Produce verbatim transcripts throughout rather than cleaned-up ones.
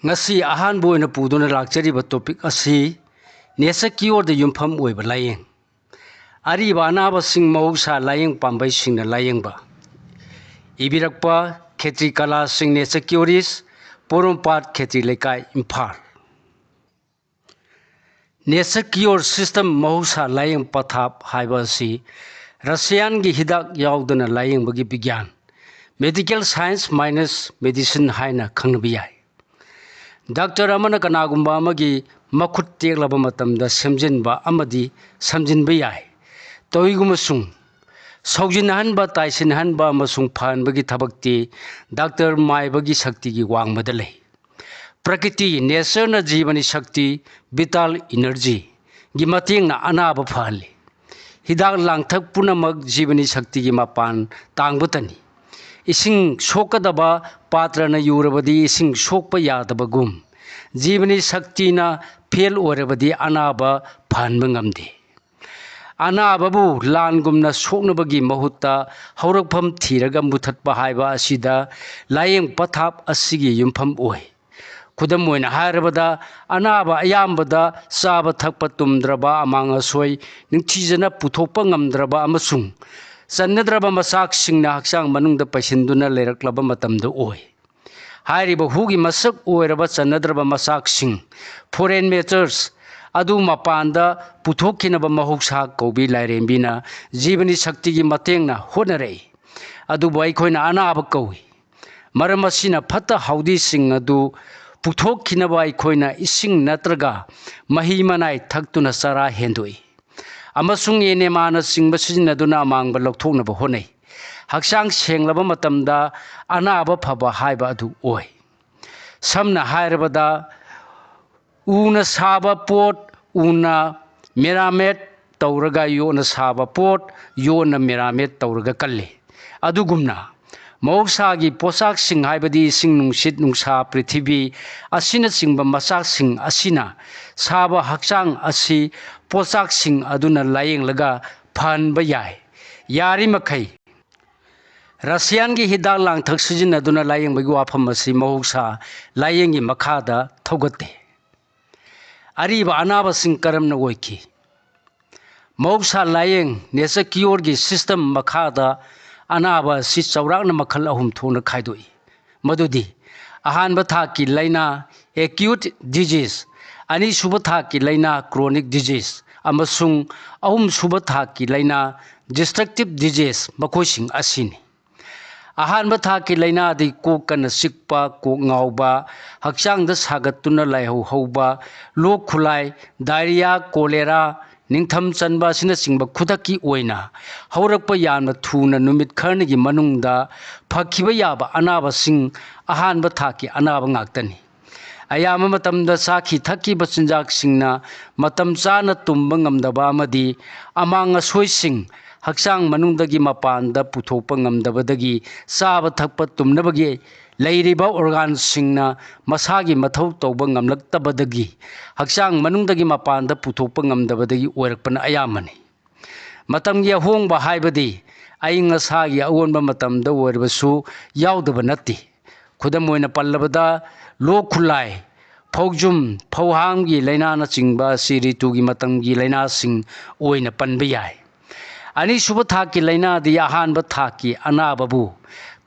ꯉꯁꯤ ꯑꯍꯥꯟꯕ ꯑꯣꯏꯅ ꯄꯨꯗꯨꯅ ꯂꯥꯛꯆꯔꯤꯕ topic ꯑꯁꯤ nature cureꯗ ꯌꯨꯝꯐꯝ ꯑꯣꯏꯕ ꯂꯥꯏꯌꯦꯡ꯫ ꯑꯔꯤꯕ ꯑꯅꯥꯕꯁꯤꯡ ꯃꯍꯧꯁꯥ ꯂꯥꯏꯌꯦꯡ ꯄꯥꯝꯕꯩꯁꯤꯡꯅ ꯂꯥꯏꯌꯦꯡꯕ꯫ ꯏꯕꯤꯔꯛꯄ ꯈꯦꯇ꯭ꯔꯤ ꯀꯂꯥ ꯁꯤꯡ, nature curist, ꯄꯣꯔꯣꯝꯄꯥꯠ ꯈꯦꯇ꯭ꯔꯤ ꯂꯩꯀꯥꯏ, ꯏꯝꯐꯥꯜ꯫ Nature cure system, ꯃꯍꯧꯁꯥ ꯂꯥꯏꯌꯦꯡ ꯄꯊꯥꯞ ꯍꯥꯏꯕ ꯑꯁꯤ ꯔꯁꯤꯌꯥꯟꯒꯤ ꯍꯤꯗꯥꯛ ꯌꯥꯎꯗꯅ ꯂꯥꯏꯌꯦꯡꯕꯒꯤ ꯕꯤꯒ꯭ꯌꯥꯟ, medical science minus medicine ꯍꯥꯏꯅ ꯈꯪꯅꯕ ꯌꯥꯏ꯫ ꯗꯥꯛꯇꯔ ꯑꯃꯅ ꯀꯅꯥꯒꯨꯝꯕ ꯑꯃꯒꯤ ꯃꯈꯨꯠ ꯇꯦꯛꯂꯕ ꯃꯇꯝꯗ ꯁꯦꯝꯖꯤꯟꯕ ꯑꯃꯗꯤ ꯁꯝꯖꯤꯟꯕ ꯌꯥꯏ꯫ ꯇꯧꯏꯒꯨꯝꯕꯁꯨꯡ ꯁꯧꯖꯤꯟꯅꯍꯟꯕ, ꯇꯥꯏꯁꯤꯟꯅꯍꯟꯕ ꯑꯃꯁꯨꯡ ꯐꯍꯟꯕꯒꯤ ꯊꯕꯛꯇꯤ ꯗꯥꯛꯇꯔ ꯃꯥꯏꯕꯒꯤ ꯁꯛꯇꯤꯒꯤ ꯋꯥꯡꯃꯗ ꯂꯩ꯫ ꯄ꯭ꯔꯀꯤꯇꯤ, natureꯅ ꯖꯤꯕꯅꯤ ꯁꯛꯇꯤ, vital energyꯒꯤ ꯃꯇꯦꯡꯅ ꯑꯅꯥꯕ ꯐꯍꯜꯂꯤ꯫ ꯍꯤꯗꯥꯛ ꯂꯥꯡꯊꯛ ꯄꯨꯝꯅꯃꯛ ꯖꯤꯕꯅꯤ ꯁꯛꯇꯤꯒꯤ ꯃꯄꯥꯟ ꯇꯥꯡꯕꯇꯅꯤ꯫ ꯏꯁꯤꯡ ꯁꯣꯛꯀꯗꯕ ꯄꯥꯇ꯭ꯔꯅ ꯌꯨꯔꯕꯗꯤ ꯏꯁꯤꯡ ꯁꯣꯛꯄ ꯌꯥꯗꯕꯒꯨꯝ, ꯖꯤꯕꯅꯤ ꯁꯛꯇꯤꯅ fail ꯑꯣꯏꯔꯕꯗꯤ ꯑꯅꯥꯕ ꯐꯍꯟꯕ ꯉꯝꯗꯦ꯫ ꯑꯅꯥꯕꯕꯨ ꯂꯥꯟꯒꯨꯝꯅ ꯁꯣꯛꯅꯕꯒꯤ ꯃꯍꯨꯠꯇ ꯍꯧꯔꯛꯐꯝ ꯊꯤꯔꯒ ꯃꯨꯊꯠꯄ ꯍꯥꯏꯕ ꯑꯁꯤꯗ ꯂꯥꯏꯌꯦꯡ ꯄꯊꯥꯞ ꯑꯁꯤꯒꯤ ꯌꯨꯝꯐꯝ ꯑꯣꯏ꯫ ꯈꯨꯗꯝ ꯑꯣꯏꯅ ꯍꯥꯏꯔꯕꯗ, ꯑꯅꯥꯕ ꯑꯌꯥꯝꯕꯗ ꯆꯥꯕ ꯊꯛꯄ ꯇꯨꯝꯗ꯭ꯔꯕ, ꯑꯃꯥꯡ ꯑꯁꯣꯏ ꯅꯤꯡꯊꯤꯖꯅ ꯄꯨꯊꯣꯛꯄ ꯉꯝꯗ꯭ꯔꯕ ꯑꯃꯁꯨꯡ ꯆꯟꯅꯗ꯭ꯔꯕ ꯃꯆꯥꯛꯁꯤꯡꯅ ꯍꯛꯆꯥꯡ ꯃꯅꯨꯡꯗ ꯄꯩꯁꯤꯟꯗꯨꯅ ꯂꯩꯔꯛꯂꯕ ꯃꯇꯝꯗ ꯑꯣꯏ꯫ ꯍꯥꯏꯔꯤꯕ ꯍꯨꯒꯤ ꯃꯁꯛ ꯑꯣꯏꯔꯕ ꯆꯟꯅꯗ꯭ꯔꯕ ꯃꯆꯥꯛꯁꯤꯡ, foreign matters, ꯑꯗꯨ ꯃꯄꯥꯟꯗ ꯄꯨꯊꯣꯛꯈꯤꯅꯕ ꯃꯍꯧꯁꯥ ꯀꯧꯕꯤ ꯂꯥꯏꯔꯦꯝꯕꯤꯅ ꯖꯤꯕꯅꯤ ꯁꯛꯇꯤꯒꯤ ꯃꯇꯦꯡꯅ ꯍꯣꯠꯅꯔꯛꯏ꯫ ꯑꯗꯨꯕꯨ ꯑꯩꯈꯣꯏꯅ ꯑꯅꯥꯕ ꯀꯧꯏ꯫ ꯃꯔꯝ ꯑꯁꯤꯅ ꯐꯠꯇ ꯍꯥꯎꯗꯤꯁꯤꯡ ꯑꯗꯨ ꯄꯨꯊꯣꯛꯈꯤꯅꯕ ꯑꯩꯈꯣꯏꯅ ꯏꯁꯤꯡ ꯅꯠꯇ꯭ꯔꯒ ꯃꯍꯤ ꯃꯅꯥꯏ ꯊꯛꯇꯨꯅ ꯆꯔꯥ ꯍꯦꯟꯗꯣꯛꯏ ꯑꯃꯁꯨꯡ enemaꯅꯆꯤꯡꯕ ꯁꯤꯖꯤꯟꯅꯗꯨꯅ ꯑꯃꯥꯡꯕ ꯂꯧꯊꯣꯛꯅꯕ ꯍꯣꯠꯅꯩ꯫ ꯍꯛꯆꯥꯡ ꯁꯦꯡꯂꯕ ꯃꯇꯝꯗ ꯑꯅꯥꯕ ꯐꯕ ꯍꯥꯏꯕ ꯑꯗꯨ ꯑꯣꯏ꯫ ꯁꯝꯅ ꯍꯥꯏꯔꯕꯗ, ꯎꯅ ꯁꯥꯕ ꯄꯣꯠ ꯎꯅ ꯃꯦꯔꯥꯃꯦꯠ ꯇꯧꯔꯒ, ꯌꯣꯠꯅ ꯁꯥꯕ ꯄꯣꯠ ꯌꯣꯠꯅ ꯃꯦꯔꯥꯃꯦꯠ ꯇꯧꯔꯒ ꯀꯜꯂꯤ꯫ ꯑꯗꯨꯒꯨꯝꯅ, ꯃꯍꯧꯁꯥꯒꯤ ꯄꯣꯠꯆꯥꯛꯁꯤꯡ, ꯍꯥꯏꯕꯗꯤ ꯏꯁꯤꯡ, ꯅꯨꯡꯁꯤꯠ, ꯅꯨꯡꯁꯥ, ꯄ꯭ꯔꯤꯊꯤꯕꯤ ꯑꯁꯤꯅꯆꯤꯡꯕ ꯃꯆꯥꯛꯁꯤꯡ ꯑꯁꯤꯅ ꯁꯥꯕ ꯍꯛꯆꯥꯡ ꯑꯁꯤ ꯄꯣꯠꯆꯥꯛꯁꯤꯡ ꯑꯗꯨꯅ ꯂꯥꯌꯦꯡꯂꯒ ꯐꯍꯟꯕ ꯌꯥꯏ꯫ ꯌꯥꯔꯤꯃꯈꯩ ꯔꯁꯤꯌꯥꯟꯒꯤ ꯍꯤꯗꯥꯛ ꯂꯥꯡꯊꯛ ꯁꯤꯖꯤꯟꯅꯗꯨꯅ ꯂꯥꯌꯦꯡꯕꯒꯤ ꯋꯥꯐꯝ ꯑꯁꯤ ꯃꯍꯧꯁꯥ ꯂꯥꯌꯦꯡꯒꯤ ꯃꯈꯥꯗ ꯊꯧꯒꯠꯇꯦ꯫ ꯑꯔꯤꯕ ꯑꯅꯥꯕꯁꯤꯡ ꯀꯔꯝꯅ ꯑꯣꯏꯈꯤ? ꯃꯍꯧꯁꯥ ꯂꯥꯌꯦꯡ, nature cureꯒꯤ system ꯃꯈꯥꯗ ꯑꯅꯥꯕ ꯑꯁꯤ ꯆꯥꯎꯔꯥꯛꯅ ꯃꯈꯜ ꯑꯍꯨꯝ ꯊꯣꯛꯅ ꯈꯥꯏꯗꯣꯛꯏ꯫ ꯃꯗꯨꯗꯤ ꯑꯍꯥꯟꯕ ꯊꯥꯛꯀꯤ ꯂꯥꯏꯅꯥ, acute disease, ꯑꯅꯤꯁꯨꯕ ꯊꯥꯛꯀꯤ ꯂꯥꯏꯅꯥ, chronic disease, ꯑꯃꯁꯨꯡ ꯑꯍꯨꯝꯁꯨꯕ ꯊꯥꯛꯀꯤ ꯂꯥꯏꯅꯥ, destructive disease, ꯃꯈꯣꯏꯁꯤꯡ ꯑꯁꯤꯅꯤ꯫ ꯑꯍꯥꯟꯕ ꯊꯥꯛꯀꯤ ꯂꯥꯏꯅꯥꯗꯤ ꯀꯣꯛ ꯀꯟꯅ ꯆꯤꯛꯄ, ꯀꯣꯛ ꯉꯥꯎꯕ, ꯍꯛꯆꯥꯡꯗ ꯁꯥꯒꯠꯇꯨꯅ ꯂꯥꯏꯍꯧ ꯍꯧꯕ, ꯂꯣꯛ ꯈꯨꯂꯥꯏ, diarrhea, cholera, ꯅꯤꯡꯊꯝ ꯆꯟꯕ ꯑꯁꯤꯅꯆꯤꯡꯕ ꯈꯨꯗꯛꯀꯤ ꯑꯣꯏꯅ ꯍꯧꯔꯛꯄ ꯌꯥꯝꯅ ꯊꯨꯅ ꯅꯨꯃꯤꯠ ꯈꯔꯅꯤꯒꯤ ꯃꯅꯨꯡꯗ ꯐꯈꯤꯕ ꯌꯥꯕ ꯑꯅꯥꯕꯁꯤꯡ ꯑꯍꯥꯟꯕ ꯊꯥꯛꯀꯤ ꯑꯅꯥꯕ ꯉꯥꯛꯇꯅꯤ꯫ ꯑꯌꯥꯝꯕ ꯃꯇꯝꯗ ꯆꯥꯈꯤ ꯊꯛꯈꯤꯕ ꯆꯤꯟꯖꯥꯛꯁꯤꯡꯅ ꯃꯇꯝ ꯆꯥꯅ ꯇꯨꯝꯕ ꯉꯝꯗꯕ ꯑꯃꯗꯤ ꯑꯃꯥꯡ ꯑꯁꯣꯏꯁꯤꯡ ꯍꯛꯆꯥꯡ ꯃꯅꯨꯡꯗꯒꯤ ꯃꯄꯥꯟꯗ ꯄꯨꯊꯣꯛꯄ ꯉꯝꯗꯕꯗꯒꯤ ꯆꯥꯕ ꯊꯛꯄ ꯇꯨꯝꯅꯕꯒꯤ ꯂꯩꯔꯤꯕ organꯁꯤꯡꯅ ꯃꯁꯥꯒꯤ ꯃꯊꯧ ꯇꯧꯕ ꯉꯝꯂꯛꯇꯕꯗꯒꯤ ꯍꯛꯆꯥꯡ ꯃꯅꯨꯡꯗꯒꯤ ꯃꯄꯥꯟꯗ ꯄꯨꯊꯣꯛꯄ ꯉꯝꯗꯕꯗꯒꯤ ꯑꯣꯏꯔꯛꯄꯅ ꯑꯌꯥꯝꯕꯅꯤ꯫ ꯃꯇꯝꯒꯤ ꯑꯍꯣꯡꯕ ꯍꯥꯏꯕꯗꯤ ꯑꯏꯪ ꯑꯁꯥꯒꯤ ꯑꯑꯣꯟꯕ ꯃꯇꯝꯗ ꯑꯣꯏꯔꯕꯁꯨ ꯌꯥꯎꯗꯕ ꯅꯠꯇꯦ꯫ ꯈꯨꯗꯝ ꯑꯣꯏꯅ ꯄꯜꯂꯕꯗ, ꯂꯣꯛ ꯈꯨꯂꯥꯏ, ꯐꯧꯖꯨꯝ, ꯐꯧꯍꯥꯝꯒꯤ ꯂꯥꯏꯅꯥꯅꯆꯤꯡꯕ ꯑꯁꯤ ꯔꯤꯇꯨꯒꯤ ꯃꯇꯝꯒꯤ ꯂꯥꯏꯅꯥꯁꯤꯡ ꯑꯣꯏꯅ ꯄꯟꯕ ꯌꯥꯏ꯫ ꯑꯅꯤꯁꯨꯕ ꯊꯥꯛꯀꯤ ꯂꯥꯏꯅꯥꯗꯤ ꯑꯍꯥꯟꯕ ꯊꯥꯛꯀꯤ ꯑꯅꯥꯕꯕꯨ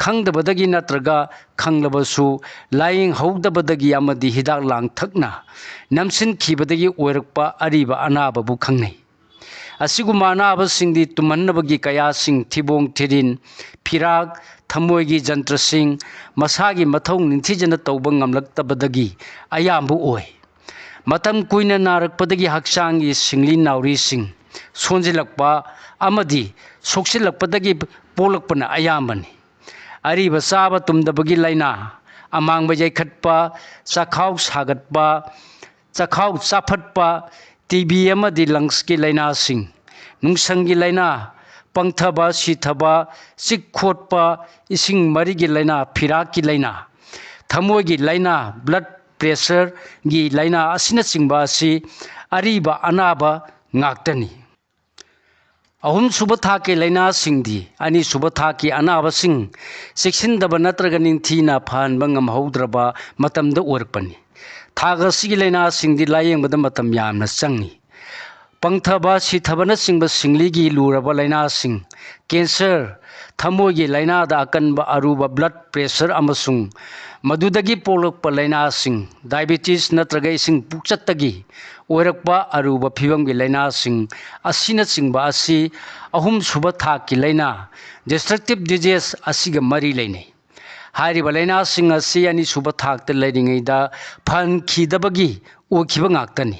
ꯈꯪꯗꯕꯗꯒꯤ ꯅꯠꯇ꯭ꯔꯒ ꯈꯪꯂꯕꯁꯨ ꯂꯥꯌꯦꯡꯍꯧꯗꯕꯗꯒꯤ ꯑꯃꯗꯤ ꯍꯤꯗꯥꯛ ꯂꯥꯡꯊꯛꯅ ꯅꯝꯁꯤꯟꯈꯤꯕꯗꯒꯤ ꯑꯣꯏꯔꯛꯄ ꯑꯔꯤꯕ ꯑꯅꯥꯕꯕꯨ ꯈꯪꯅꯩ꯫ ꯑꯁꯤꯒꯨꯝꯕ ꯑꯅꯥꯕꯁꯤꯡꯗꯤ ꯇꯨꯝꯍꯟꯅꯕꯒꯤ ꯀꯌꯥꯁꯤꯡ, ꯊꯤꯕꯣꯡ ꯊꯤꯔꯤꯟ, ꯐꯤꯔꯥꯛ, ꯊꯃꯣꯏꯒꯤ ꯖꯟꯇ꯭ꯔꯁꯤꯡ ꯃꯁꯥꯒꯤ ꯃꯊꯧ ꯅꯤꯡꯊꯤꯖꯅ ꯇꯧꯕ ꯉꯝꯂꯛꯇꯕꯗꯒꯤ ꯑꯌꯥꯝꯕ ꯑꯣꯏ꯫ ꯃꯇꯝ ꯀꯨꯏꯅ ꯅꯥꯔꯛꯄꯗꯒꯤ ꯍꯛꯆꯥꯡꯒꯤ ꯁꯤꯡꯂꯤ ꯅꯥꯎꯔꯤꯁꯤꯡ ꯁꯣꯟꯖꯤꯜꯂꯛꯄ ꯑꯃꯗꯤ ꯁꯣꯛꯆꯤꯜꯂꯛꯄꯗꯒꯤ ꯄꯣꯛꯂꯛꯄꯅ ꯑꯌꯥꯝꯕꯅꯤ꯫ ꯑꯔꯤꯕ ꯆꯥꯕ ꯇꯨꯝꯗꯕꯒꯤ ꯂꯥꯏꯅꯥ, ꯑꯃꯥꯡꯕ ꯌꯩꯈꯠꯄ, ꯆꯥꯛꯈꯥꯎ ꯁꯥꯒꯠꯄ, ꯆꯥꯛꯈꯥꯎ ꯆꯥꯐꯠꯄ, ꯇꯤ ꯕꯤ ꯑꯃꯗꯤ ꯂꯪꯁꯀꯤ ꯂꯥꯏꯅꯥꯁꯤꯡ, ꯅꯨꯡꯁꯪꯒꯤ ꯂꯥꯏꯅꯥ, ꯄꯪꯊꯕ, ꯁꯤꯊꯕ, ꯆꯤꯛ ꯈꯣꯠꯄ, ꯏꯁꯤꯡ ꯃꯔꯤꯒꯤ ꯂꯥꯏꯅꯥ, ꯐꯤꯔꯥꯛꯀꯤ ꯂꯥꯏꯅꯥ, ꯊꯃꯣꯏꯒꯤ ꯂꯥꯏꯅꯥ, blood pressureꯒꯤ ꯂꯥꯏꯅꯥ ꯑꯁꯤꯅꯆꯤꯡꯕ ꯑꯁꯤ ꯑꯔꯤꯕ ꯑꯅꯥꯕ ꯉꯥꯛꯇꯅꯤ꯫ ꯑꯍꯨꯝꯁꯨꯕ ꯊꯥꯛꯀꯤ ꯂꯥꯏꯅꯥꯁꯤꯡꯗꯤ ꯑꯅꯤꯁꯨꯕ ꯊꯥꯛꯀꯤ ꯑꯅꯥꯕꯁꯤꯡ ꯆꯦꯛꯁꯤꯟꯗꯕ ꯅꯠꯇ꯭ꯔꯒ ꯅꯤꯡꯊꯤꯅ ꯐꯍꯟꯕ ꯉꯝꯍꯧꯗ꯭ꯔꯕ ꯃꯇꯝꯗ ꯑꯣꯏꯔꯛꯄꯅꯤ꯫ ꯊꯥꯛ ꯑꯁꯤꯒꯤ ꯂꯥꯏꯅꯥꯁꯤꯡꯗꯤ ꯂꯥꯌꯦꯡꯕꯗ ꯃꯇꯝ ꯌꯥꯝꯅ ꯆꯪꯏ꯫ ꯄꯪꯊꯕ, ꯁꯤꯊꯕꯅꯆꯤꯡꯕ ꯁꯤꯡꯂꯤꯒꯤ ꯂꯨꯔꯕ ꯂꯥꯏꯅꯥꯁꯤꯡ, ꯀꯦꯟꯁꯔ, ꯊꯃꯣꯏꯒꯤ ꯂꯥꯏꯅꯥꯗ ꯑꯀꯟꯕ ꯑꯔꯨꯕ blood pressure ꯑꯃꯁꯨꯡ ꯃꯗꯨꯗꯒꯤ ꯄꯣꯛꯂꯛꯄ ꯂꯥꯏꯅꯥꯁꯤꯡ, diabetes ꯅꯠꯇ꯭ꯔꯒ ꯏꯁꯤꯡ ꯄꯨꯛꯆꯠꯇꯒꯤ ꯑꯣꯏꯔꯛꯄ ꯑꯔꯨꯕ ꯐꯤꯕꯝꯒꯤ ꯂꯥꯏꯅꯥꯁꯤꯡ ꯑꯁꯤꯅꯆꯤꯡꯕ ꯑꯁꯤ ꯑꯍꯨꯝꯁꯨꯕ ꯊꯥꯛꯀꯤ ꯂꯥꯏꯅꯥ, destructive disease ꯑꯁꯤꯒ ꯃꯔꯤ ꯂꯩꯅꯩ꯫ ꯍꯥꯏꯔꯤꯕ ꯂꯥꯏꯅꯥꯁꯤꯡ ꯑꯁꯤ ꯑꯅꯤꯁꯨꯕ ꯊꯥꯛꯇ ꯂꯩꯔꯤꯉꯩꯗ ꯐꯍꯟꯈꯤꯗꯕꯒꯤ ꯑꯣꯏꯈꯤꯕ ꯉꯥꯛꯇꯅꯤ꯫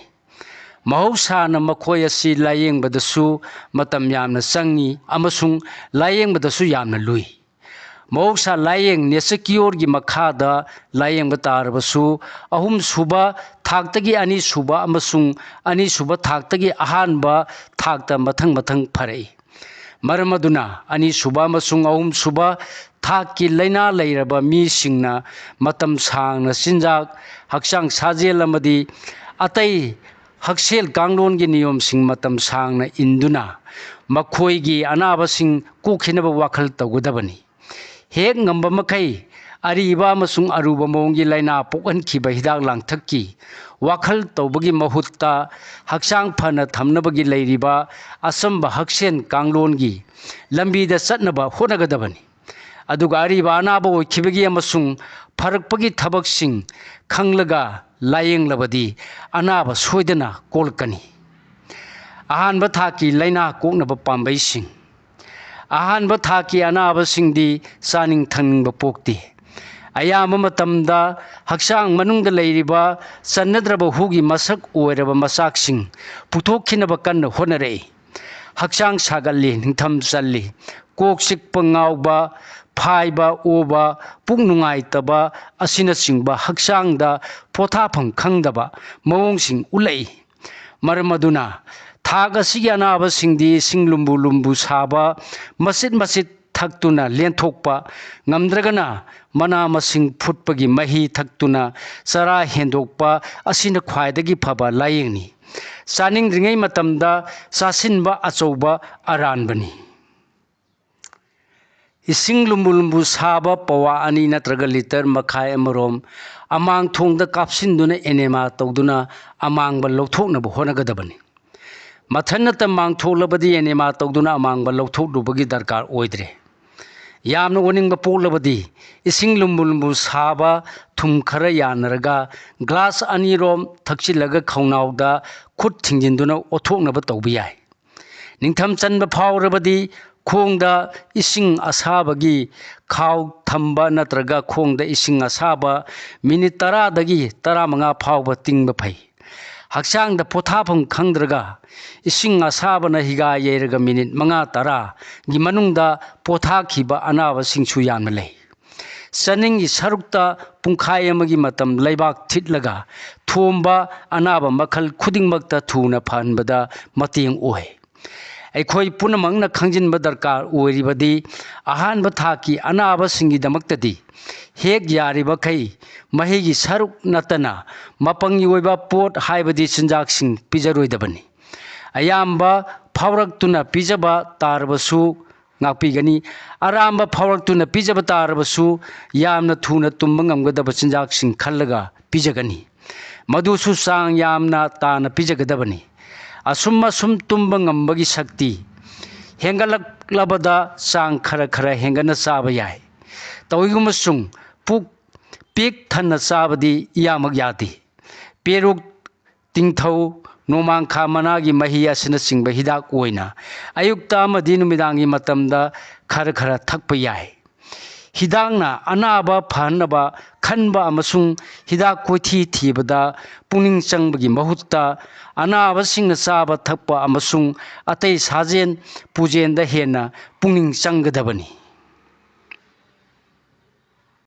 ꯃꯍꯧꯁꯥꯅ ꯃꯈꯣꯏ ꯑꯁꯤ ꯂꯥꯌꯦꯡꯕꯗꯁꯨ ꯃꯇꯝ ꯌꯥꯝꯅ ꯆꯪꯏ ꯑꯃꯁꯨꯡ ꯂꯥꯌꯦꯡꯕꯗꯁꯨ ꯌꯥꯝꯅ ꯂꯨꯏ꯫ ꯃꯍꯧꯁꯥ ꯂꯥꯌꯦꯡ nature cureꯒꯤ ꯃꯈꯥꯗ ꯂꯥꯌꯦꯡꯕ ꯇꯥꯔꯕꯁꯨ, ꯑꯍꯨꯝꯁꯨꯕ ꯊꯥꯛꯇꯒꯤ ꯑꯅꯤꯁꯨꯕ ꯑꯃꯁꯨꯡ ꯑꯅꯤꯁꯨꯕ ꯊꯥꯛꯇꯒꯤ ꯑꯍꯥꯟꯕ ꯊꯥꯛꯇ ꯃꯊꯪ ꯃꯊꯪ ꯐꯔꯛꯏ꯫ ꯃꯔꯝ ꯑꯗꯨꯅ, ꯑꯅꯤꯁꯨꯕ ꯑꯃꯁꯨꯡ ꯑꯍꯨꯝꯁꯨꯕ ꯊꯥꯛꯀꯤ ꯂꯥꯏꯅꯥ ꯂꯩꯔꯕ ꯃꯤꯁꯤꯡꯅ ꯃꯇꯝ ꯁꯥꯡꯅ ꯆꯤꯟꯖꯥꯛ, ꯍꯛꯆꯥꯡ ꯁꯥꯖꯦꯜ ꯑꯃꯗꯤ ꯑꯇꯩ ꯍꯛꯁꯦꯜ ꯀꯥꯡꯂꯣꯟꯒꯤ ꯅꯤꯌꯣꯝꯁꯤꯡ ꯃꯇꯝ ꯁꯥꯡꯅ ꯏꯟꯗꯨꯅ ꯃꯈꯣꯏꯒꯤ ꯑꯅꯥꯕꯁꯤꯡ ꯀꯣꯛꯈꯤꯅꯕ ꯋꯥꯈꯜ ꯇꯧꯒꯗꯕꯅꯤ꯫ ꯍꯦꯛ ꯉꯝꯕ ꯃꯈꯩ ꯑꯔꯤꯕ ꯑꯃꯁꯨꯡ ꯑꯔꯨꯕ ꯃꯑꯣꯡꯒꯤ ꯂꯥꯏꯅꯥ ꯄꯣꯛꯍꯟꯈꯤꯕ ꯍꯤꯗꯥꯛ ꯂꯥꯡꯊꯛꯀꯤ ꯋꯥꯈꯜ ꯇꯧꯕꯒꯤ ꯃꯍꯨꯠꯇ, ꯍꯛꯆꯥꯡ ꯐꯅ ꯊꯝꯅꯕꯒꯤ ꯂꯩꯔꯤꯕ ꯑꯆꯝꯕ ꯍꯛꯁꯦꯜ ꯀꯥꯡꯂꯣꯟꯒꯤ ꯂꯝꯕꯤꯗ ꯆꯠꯅꯕ ꯍꯣꯠꯅꯒꯗꯕꯅꯤ꯫ ꯑꯗꯨꯒ ꯑꯔꯤꯕ ꯑꯅꯥꯕ ꯑꯣꯏꯈꯤꯕꯒꯤ ꯑꯃꯁꯨꯡ ꯐꯔꯛꯄꯒꯤ ꯊꯕꯛꯁꯤꯡ ꯈꯪꯂꯒ ꯂꯥꯌꯦꯡꯂꯕꯗꯤ ꯑꯅꯥꯕ ꯁꯣꯏꯗꯅ ꯀꯣꯛꯂꯛꯀꯅꯤ꯫ ꯑꯍꯥꯟꯕ ꯊꯥꯛꯀꯤ ꯂꯥꯏꯅꯥ ꯀꯣꯛꯅꯕ ꯄꯥꯝꯕꯩꯁꯤꯡ꯫ ꯑꯍꯥꯟꯕ ꯊꯥꯛꯀꯤ ꯑꯅꯥꯕꯁꯤꯡꯗꯤ ꯆꯥꯅꯤꯡ ꯊꯛꯅꯤꯡꯕ ꯄꯣꯛꯇꯦ꯫ ꯑꯌꯥꯝꯕ ꯃꯇꯝꯗ ꯍꯛꯆꯥꯡ ꯃꯅꯨꯡꯗ ꯂꯩꯔꯤꯕ ꯆꯟꯅꯗ꯭ꯔꯕ ꯍꯨꯒꯤ ꯃꯁꯛ ꯑꯣꯏꯔꯕ ꯃꯆꯥꯛꯁꯤꯡ ꯄꯨꯊꯣꯛꯈꯤꯅꯕ ꯀꯟꯅ ꯍꯣꯠꯅꯔꯛꯏ꯫ ꯍꯛꯆꯥꯡ ꯁꯥꯒꯠꯂꯤ, ꯅꯤꯡꯊꯝ ꯆꯜꯂꯤ, ꯀꯣꯛ ꯆꯤꯛꯄ, ꯉꯥꯎꯕ, ꯐꯥꯏꯕ, ꯑꯣꯕ, ꯄꯨꯛ ꯅꯨꯡꯉꯥꯏꯇꯕ ꯑꯁꯤꯅꯆꯤꯡꯕ ꯍꯛꯆꯥꯡꯗ ꯄꯣꯊꯥꯐꯝ ꯈꯪꯗꯕ ꯃꯑꯣꯡꯁꯤꯡ ꯎꯠꯂꯛꯏ꯫ ꯃꯔꯝ ꯑꯗꯨꯅ ꯊꯥꯛ ꯑꯁꯤꯒꯤ ꯑꯅꯥꯕꯁꯤꯡꯗꯤ ꯏꯁꯤꯡ ꯂꯨꯝꯕꯨ ꯂꯨꯝꯕꯨ ꯁꯥꯕ, ꯃꯆꯤꯠ ꯃꯆꯤꯠ ꯊꯛꯇꯨꯅ ꯂꯦꯟꯊꯣꯛꯄ, ꯉꯝꯗ꯭ꯔꯒꯅ ꯃꯅꯥ ꯃꯁꯤꯡ ꯐꯨꯠꯄꯒꯤ ꯃꯍꯤ ꯊꯛꯇꯨꯅ ꯆꯔꯥ ꯍꯦꯟꯗꯣꯛꯄ ꯑꯁꯤꯅ ꯈ꯭ꯋꯥꯏꯗꯒꯤ ꯐꯕ ꯂꯥꯏꯌꯦꯡꯅꯤ꯫ ꯆꯥꯅꯤꯡꯗ꯭ꯔꯤꯉꯩ ꯃꯇꯝꯗ ꯆꯥꯁꯤꯟꯕ ꯑꯆꯧꯕ ꯑꯔꯥꯟꯕꯅꯤ꯫ ꯏꯁꯤꯡ ꯂꯨꯝꯕꯨ ꯂꯨꯝꯕꯨ ꯁꯥꯕ ꯄꯋꯥ ꯑꯅꯤ ꯅꯠꯇ꯭ꯔꯒ ꯂꯤꯇꯔ ꯃꯈꯥꯏ ꯑꯃꯔꯣꯝ ꯑꯃꯥꯡ ꯊꯣꯡꯗ ꯀꯥꯞꯁꯤꯟꯗꯨꯅ ꯑꯦꯅꯦꯃꯥ ꯇꯧꯗꯨꯅ ꯑꯃꯥꯡꯕ ꯂꯧꯊꯣꯛꯅꯕ ꯍꯣꯠꯅꯒꯗꯕꯅꯤ꯫ ꯃꯊꯟꯅꯇ ꯃꯥꯡꯊꯣꯛꯂꯕꯗꯤ ꯑꯦꯅꯦꯃꯥ ꯇꯧꯗꯨꯅ ꯑꯃꯥꯡꯕ ꯂꯧꯊꯣꯛꯂꯨꯕꯒꯤ ꯗꯔꯀꯥꯔ ꯑꯣꯏꯗ꯭ꯔꯦ꯫ ꯌꯥꯝꯅ ꯑꯣꯅꯤꯡꯕ ꯄꯣꯛꯂꯕꯗꯤ ꯏꯁꯤꯡ ꯂꯨꯝꯕꯨ ꯂꯨꯝꯕꯨ ꯁꯥꯕ ꯊꯨꯝ ꯈꯔ ꯌꯥꯟꯅꯔꯒ ꯒ꯭ꯂꯥꯁ ꯑꯅꯤꯔꯣꯝ ꯊꯛꯆꯤꯜꯂꯒ ꯈꯧꯅꯥꯎꯗ ꯈꯨꯠ ꯊꯤꯡꯖꯤꯟꯗꯨꯅ ꯑꯣꯠꯊꯣꯛꯅꯕ ꯇꯧꯕ ꯌꯥꯏ꯫ ꯅꯤꯡꯊꯝ ꯆꯟꯕ ꯐꯥꯎꯔꯕꯗꯤ ꯈꯣꯡꯗ ꯏꯁꯤꯡ ꯑꯁꯥꯕꯒꯤ ꯈꯥꯎ ꯊꯝꯕ ꯅꯠꯇ꯭ꯔꯒ ꯈꯣꯡꯗ ꯏꯁꯤꯡ ꯑꯁꯥꯕ ꯃꯤꯅꯤꯠ ꯇꯔꯥꯗꯒꯤ ꯇꯔꯥꯃꯉꯥ ꯐꯥꯎꯕ ꯇꯤꯡꯕ ꯐꯩ꯫ ꯍꯛꯆꯥꯡꯗ ꯄꯣꯊꯥꯐꯝ ꯈꯪꯗ꯭ꯔꯒ ꯏꯁꯤꯡ ꯑꯁꯥꯕꯅ ꯍꯤꯒꯥ ꯌꯩꯔꯒ ꯃꯤꯅꯤꯠ ꯃꯉꯥ ꯇꯔꯥꯒꯤ ꯃꯅꯨꯡꯗ ꯄꯣꯊꯥꯈꯤꯕ ꯑꯅꯥꯕꯁꯤꯡꯁꯨ ꯌꯥꯝꯅ ꯂꯩ꯫ ꯆꯅꯤꯡꯒꯤ ꯁꯔꯨꯛꯇ ꯄꯨꯡꯈꯥꯏ ꯑꯃꯒꯤ ꯃꯇꯝ ꯂꯩꯕꯥꯛ ꯊꯤꯠꯂꯒ ꯊꯣꯝꯕ ꯑꯅꯥꯕ ꯃꯈꯜ ꯈꯨꯗꯤꯡꯃꯛꯇ ꯊꯨꯅ ꯐꯍꯟꯕꯗ ꯃꯇꯦꯡ ꯑꯣꯏ꯫ ꯑꯩꯈꯣꯏ ꯄꯨꯝꯅꯃꯛꯅ ꯈꯪꯖꯤꯟꯕ ꯗꯔꯀꯥꯔ ꯑꯣꯏꯔꯤꯕꯗꯤ ꯑꯍꯥꯟꯕ ꯊꯥꯛꯀꯤ ꯑꯅꯥꯕꯁꯤꯡꯒꯤꯗꯃꯛꯇꯗꯤ ꯍꯦꯛ ꯌꯥꯔꯤꯕꯈꯩ ꯃꯍꯤꯒꯤ ꯁꯔꯨꯛ ꯅꯠꯇꯅ ꯃꯄꯪꯒꯤ ꯑꯣꯏꯕ ꯄꯣꯠ ꯍꯥꯏꯕꯗꯤ ꯆꯤꯟꯖꯥꯛꯁꯤꯡ ꯄꯤꯖꯔꯣꯏꯗꯕꯅꯤ꯫ ꯑꯌꯥꯝꯕ ꯐꯥꯎꯔꯛꯇꯨꯅ ꯄꯤꯖꯕ ꯇꯥꯔꯕꯁꯨ ꯉꯥꯛꯄꯤꯒꯅꯤ꯫ ꯑꯔꯥꯝꯕ ꯐꯥꯎꯔꯛꯇꯨꯅ ꯄꯤꯖꯕ ꯇꯥꯔꯕꯁꯨ ꯌꯥꯝꯅ ꯊꯨꯅ ꯇꯨꯝꯕ ꯉꯝꯒꯗꯕ ꯆꯤꯟꯖꯥꯛꯁꯤꯡ ꯈꯜꯂꯒ ꯄꯤꯖꯒꯅꯤ꯫ ꯃꯗꯨꯁꯨ ꯆꯥꯡ ꯌꯥꯝꯅ ꯇꯥꯅ ꯄꯤꯖꯒꯗꯕꯅꯤ꯫ ꯑꯁꯨꯝ ꯑꯁꯨꯝ ꯇꯨꯝꯕ ꯉꯝꯕꯒꯤ ꯁꯛꯇꯤ ꯍꯦꯟꯒꯠꯂꯛꯂꯕꯗ ꯆꯥꯡ ꯈꯔ ꯈꯔ ꯍꯦꯟꯒꯠꯅ ꯆꯥꯕ ꯌꯥꯏ꯫ ꯇꯧꯏꯒꯨꯝꯕꯁꯨꯡ ꯄꯨꯛ ꯄꯤꯛ ꯊꯟꯅ ꯆꯥꯕꯗꯤ ꯏꯌꯥꯃꯛ ꯌꯥꯗꯦ꯫ ꯄꯦꯔꯨꯛ, ꯇꯤꯡꯊꯧ, ꯅꯣꯡꯃꯥꯡꯈꯥ ꯃꯅꯥꯒꯤ ꯃꯍꯤ ꯑꯁꯤꯅꯆꯤꯡꯕ ꯍꯤꯗꯥꯛ ꯑꯣꯏꯅ ꯑꯌꯨꯛꯇ ꯑꯃꯗꯤ ꯅꯨꯃꯤꯗꯥꯡꯒꯤ ꯃꯇꯝꯗ ꯈꯔ ꯈꯔ ꯊꯛꯄ ꯌꯥꯏ꯫ ꯍꯤꯗꯥꯛꯅ ꯑꯅꯥꯕ ꯐꯍꯟꯅꯕ ꯈꯟꯕ ꯑꯃꯁꯨꯡ ꯍꯤꯗꯥꯛ ꯀꯣꯏꯊꯤ ꯊꯤꯕꯗ ꯄꯨꯛꯅꯤꯡ ꯆꯪꯕꯒꯤ ꯃꯍꯨꯠꯇ ꯑꯅꯥꯕꯁꯤꯡꯅ ꯆꯥꯕ ꯊꯛꯄ ꯑꯃꯁꯨꯡ ꯑꯇꯩ ꯁꯥꯖꯦꯟ ꯄꯨꯖꯦꯟꯗ ꯍꯦꯟꯅ ꯄꯨꯛꯅꯤꯡ ꯆꯪꯒꯗꯕꯅꯤ꯫